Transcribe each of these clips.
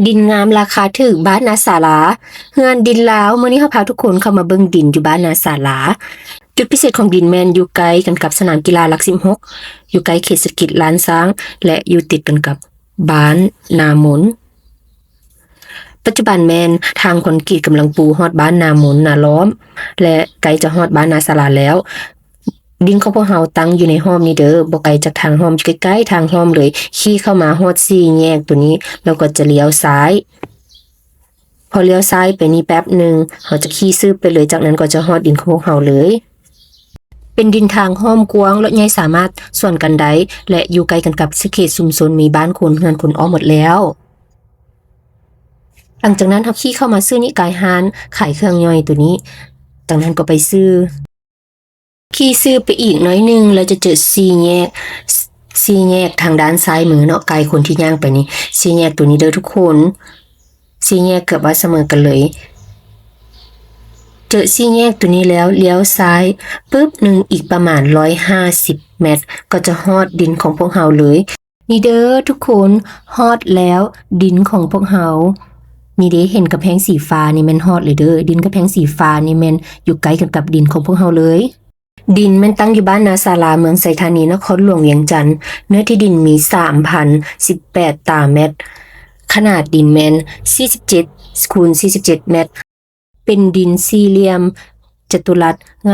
ດິນງາມລາຄາຖືກ ບ້ານນາສາລາ ເຮືອນດິນລາວ. ມື້ນີ້ເຮົາພາທຸກຄົນເຂົ້າມາເບິ່ງດິນຢູ່ບ້ານນາສາລາ. ຈຸດພິເສດຂອງດິນແມ່ນຢູ່ໃກ້ກັນກັບສະໜາມກິລາຫຼັກສິບຫົກ ຢູ່ໃກ້ເຂດເສດຖະກິດລ້ານຊ້າງ ແລະ ຢູ່ຕິດກັນກັບບ້ານນາມົນ. ປັດຈຸບັນແມ່ນທາງຄອນກຣີດກຳລັງປູຮອດບ້ານນາມົນນາລ້ອມ ແລະ ໃກ້ຈະຮອດບ້ານນາສາລາແລ້ວ. ດິນຂອງພວກເຮົາຕັ້ງຢູ່ໃນຮ່ອມນີ້ເດີ ບໍ່ໄກຈາກທາງຮ່ອມ ຢູ່ໃກ້ໆທາງຮ່ອມເລີຍ. ຂີ່ເຂົ້າມາຮອດສີ່ແຍກໂຕນີ້ ແລ້ວກໍຈະລ້ຽວຊ້າຍ. ພໍລ້ຽວຊ້າຍໄປນີ້ແປັບໜຶ່ງ ເຮົາຈະຂີ່ສືບໄປເລີຍ, ຈາກນັ້ນກໍຈະຮອດດິນຂອງພວກເຮົາເລີຍ. ເປັນດິນທາງຮ່ອມກວ້າງ, ລົດໃຫຍ່ສາມາດສວນກັນໄດ້ ແລະ ຢູ່ໃກ້ກັນກັບເຂດຊຸມຊົນ, ມີບ້ານຄົນ, ເຮືອນຄົນອ້ອມໝົດແລ້ວ. ຫຼັງຈາກນັ້ນເຮົາຂີ່ເຂົ້າມາຊື່ນິກາຍຮ້ານຂາຍເຄື່ອງຍ່ອຍໂຕນີ້, ຈາກນັ້ນກໍໄປຊື່ ຂີ່ຊື່ໄປອີກໜ້ອຍໜຶ່ງ ແລ້ວຈະເຈີສີ່ແຍກ, ສີ່ແຍກທາງດ້ານຊ້າຍມືເນາະ, ກາຍຄົນທີ່ຍ່າງໄປນີ້ ສີ່ແຍກໂຕນີ້ເດີທຸກຄົນ. ສີ່ແຍກເກືອບວ່າສະເໝີກັນເລີຍ. ເຈີສີ່ແຍກໂຕນີ້ແລ້ວ ລ້ຽວຊ້າຍປຶບໜຶ່ງ ອີກປະມານຮ້ອຍຫ້າສິບແມັດ ກໍຈະຮອດດິນຂອງພວກເຮົາເລີຍ. ນີ້ເດີທຸກຄົນ, ຮອດແລ້ວດິນຂອງພວກເຮົາ. ນີ້ເດ້ ເຫັນກຳແພງສີຟ້ານີ້ແມ່ນຮອດເລີຍເດີ. ດິນກຳແພງສີຟ້ານີ້ແມ່ນຢູ່ໃກ້ກັນກັບດິນຂອງພວກເຮົາເລີຍ. ດິນແມ່ນຕັ້ງຢູ່ບ້ານນາສາລາ ເມືອງໄຊທານີ ນະຄອນຫຼວງວຽງຈັນ. ເນື້ອທີ່ດິນມີສາມພັນສິບແປດຕາແມັດ. ຂະໜາດດິນແມ່ນສີ່ສິບເຈັດຄູນສີ່ສິບເຈັດແມັດ. ເປັນດິນສີ່ຫຼ່ຽມຈະຕຸລັດງ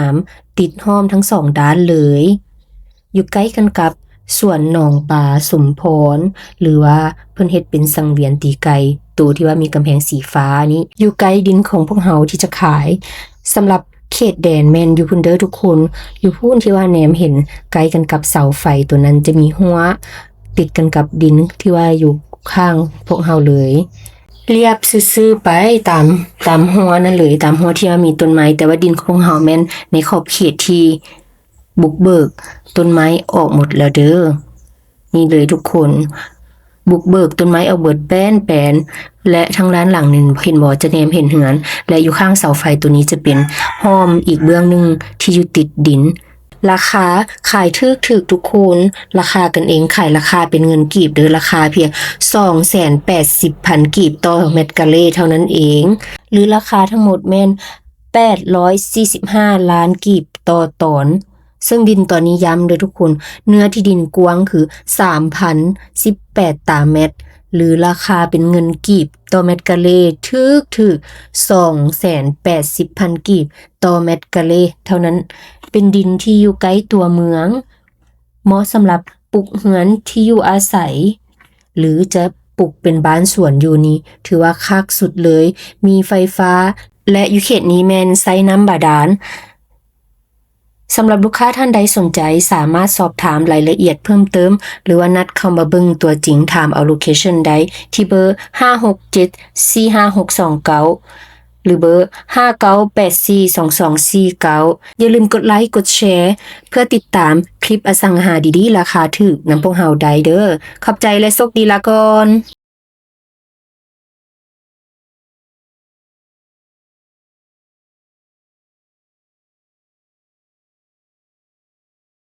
າມໆ ຕິດຫ້ອມທັງສອງດ້ານເລີຍ. ຢູ່ໃກ້ກັນກັບສວນໜອງປາສົມພອນ ຫຼືວ່າເພິ່ນເຮັດເປັນສັງວຽນຕີໄກ່ ໂຕທີ່ວ່າມີກຳແພງສີຟ້ານີ້ ຢູ່ໃກ້ດິນຂອງພວກເຮົາທີ່ຈະຂາຍ. ສຳລັບເຂດແດນແມ່ນຢູ່ພຸ້ນເດີທຸກຄົນ, ຢູ່ພຸ້ນທີ່ວ່າແນມເຫັນໃກ້ກັນກັບເສົາໄຟໂຕນັ້ນ ຈະມີຮົ້ວຕິດກັນກັບດິນທີ່ວ່າຢູ່ຂ້າງພວກເຮົາເລີຍ. ລຽບຊື່ໆໄປຕາມ, ຕາມຮົ້ວນັ້ນເລີຍ, ຕາມຮົ້ວທີ່ວ່າມີຕົ້ນໄມ້, ແຕ່ວ່າດິນຂອງເຮົາແມ່ນໃນຂອບເຂດທີ່ບຸກເບີກຕົ້ນໄມ້ອອກໝົດແລ້ວເດີ. ນີ້ເລີຍທຸກຄົນ, ບຸກເບີກຕົ້ນໄມ້ອອກເບິດແປ້ນແປນ ແລະ ທາງດ້ານຫຼັງນີ້ເຫັນບໍ່, ຈະແນມເຫັນເຮືອນ ແລະ ຢູ່ຂ້າງເສົາໄຟໂຕນີ້ຈະເປັນຮ່ອມອີກເບື້ອງໜຶ່ງທີ່ຢູ່ຕິດດິນ. ລາຄາຂາຍຖືກໆທຸກຄົນ, ລາຄາກັນເອງ, ຂາຍລາຄາເປັນເງິນກີບເດີ, ລາຄາພຽງສອງແສນແປດສິບພັນກີບຕໍ່ແມັດກາເຣເທົ່ານັ້ນເອງ, ຫຼືລາຄາທັງໝົດແມ່ນແປດຮ້ອຍສີ່ສິບຫ້າລ້ານກີບຕໍ່ຕອນ. ເຊິ່ງດິນຕອນນີ້ຢ້ຳເດີທຸກຄົນ, ເນື້ອທີ່ດິນກວ້າງຄືສາມພັນສິບແປດຕາແມັດ ຫຼືລາຄາເປັນເງິນກີບຕໍ່ແມັດກາເຣຖືກໆ ສອງແສນແປດສິບພັນກີບຕໍ່ແມັດກາເຣເທົ່ານັ້ນ. ເປັນດິນທີ່ຢູ່ໃກ້ຕົວເມືອງ, ເໝາະສຳລັບປຸກເຮືອນທີ່ຢູ່ອາໄສ ຫຼືຈະປຸກເປັນບ້ານສວນຢູ່ນີ້ ຖືວ່າຄັກສຸດເລີຍ, ມີໄຟຟ້າ ແລະ ຢູ່ເຂດນີ້ແມ່ນໃຊ້ນ້ຳບາດານ. ສຳລັບລູກຄ້າທ່ານໃດສົນໃຈ ສາມາດສອບຖາມລາຍລະອຽດເພີ່ມເຕີມ ຫຼືວ່ານັດເຂົ້າມາເບິ່ງຕົວຈິງ, ຖາມເອົາໂລເຄຊັນໄດ້ທີ່ເບີ ຫ້າຫົກເຈັດ ສີ່ຫ້າຫົກສອງເກົ້າ ຫຼືເບີ ຫ້າເກົ້າແປດສີ່ສອງສອງສີ່ເກົ້າ. ຢ່າລືມກົດໄລກົດແຊ ເພື່ອຕິດຕາມຄລິບອະສັງຫາດີໆ ລາຄາຖືກນຳພວກເຮົາໄດ້ເດີ. ຂອບໃຈ ແລະ ໂຊກດີ, ລາກ່ອນ.